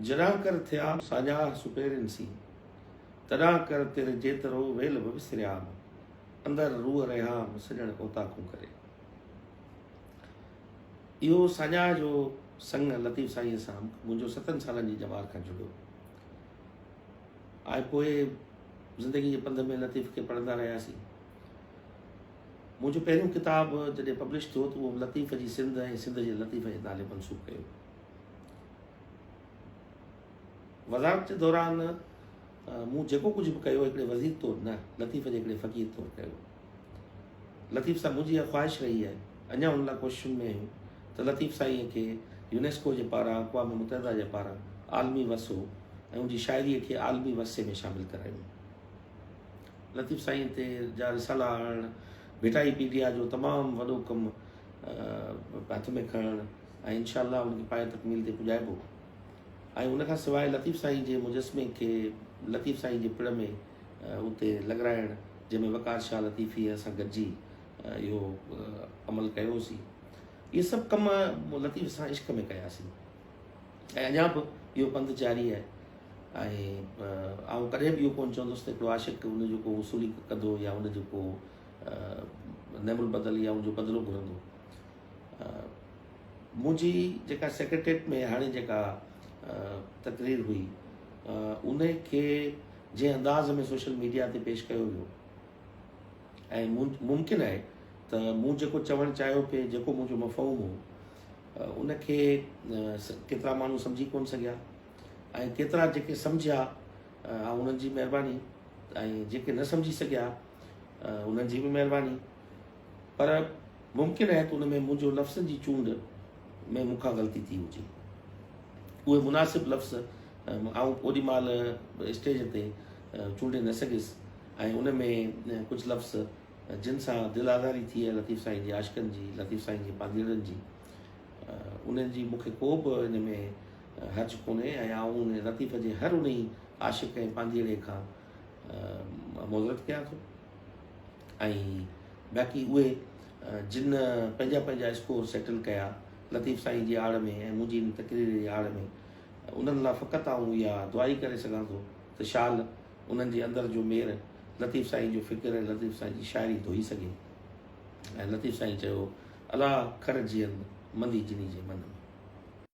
جڏهن ڪر ٿيا ساڃاهه سپيرين سين، تڏهن ڪر تر جيترو ويل به وسريام، اندر روح رهيام سڄڻ اوطاقون ڪري. اهو ساڃاهه جو سڱ لطيف سائينء سان منهنجو ستن سالن جي ڄمار کان جڙيو ۽ پوء زندگي جي پنڌ ۾ لطيف کي پڙهندا رهياسين. منهنجو پهريون ڪتاب جڏهن پبلش ٿيو ته اهو لطيف جي سنڌ ۽ سنڌ جي لطيف جي نالي منسوب ڪيو. وزارت جي دوران مون جيڪو ڪجهه به ڪيو هڪڙي وزير طور نه لطيف جي هڪڙي فقير طور ڪيو. لطيف سان منهنجي اها خواهش رهي آهي اڃا ان لاء ڪوششن ۾ آهيون ته لطيف سائينء کي يونيسڪو جي پاران اقوام متحده جي پاران عالمي ورثو ۽ ان جي شاعريء کي عالمي ورثي ۾ شامل ڪرايون. لطيف سائين تي جا رسالا آڻڻ، ڀٽائي پيڊيا جو تمام وڏو ڪم هٿ ۾ کڻڻ ۽ انشاء الله ان کي پايه تڪميل تي پڄائبو ۽ ان کان سواء لطيف سائين جي مجسمي کي لطيف سائين جي پڙ ۾ اتي لڳرائڻ جنهن ۾ وقار شاهه لطيفيء سان گڏجي اهو عمل ڪيوسين. اهي سڀ ڪم لطيف سان عشق ۾ ڪياسين ۽ اڃا به اهو پنڌ جاري آهي ۽ آئون ڪڏهن به اهو ڪونه چوندس ته هڪڙو عاشق ان جو ڪو وصولي ڪندو يا ان جو ڪو نعم البدل يا ان جو بدلو گهرندو. منهنجي جيڪا سيڪريٽريٽ ۾ هاڻي جيڪا تقرير هئي ان کي جنهن انداز ۾ سوشل ميڊيا تي پيش ڪيو ويو ۽ ممڪن آهي ته مون جيڪو چوڻ چاهيو پئي جيڪو منهنجو مفهوم هو ان کي ڪيترا ماڻهو سمجهي ڪون سگهيا ۽ ڪيترا جيڪي سمجهيا انهن جي مهرباني ۽ جيڪي نه سمجهي سگهيا انهن جي به مهرباني پر ممڪن آهي ته ان ۾ منهنجو لفظن جي چونڊ ۾ مون کان غلطي ٿي هجي. اهي مناسب لفظ آئون اوڏي مهل اسٽيج تي چونڊي نه سگهيس ۽ ان ۾ ڪجهه لفظ جن سان دل آزاري ٿي آهي لطيف سائين جي عاشقن جي، لطيف سائين جي پانڌيئڙن جي، انهن جي مون کي ڪو به ان ۾ حرج ڪونهي ۽ آئون ان لطيف جي هر انهي عاشق ۽ پانڌيئڙي کان معذرت ڪيان ٿو. ۽ باقي اهي جن پنهنجا پنهنجا اسڪور سيٽل ڪيا لطيف سائين جي آڙ ۾ ۽ منهنجي ان تقرير جي آڙ ۾ انهن لاء فقط آئون اها دعا ئي ڪري سگهان ٿو ته شال انهن جي اندر جو مير لطيف سائين جو فڪر ۽ لطيف سائين جي شاعري ڌوئي سگهي ۽ لطيف سائين چيو الا کر جيئن مندي جني جي من ۾.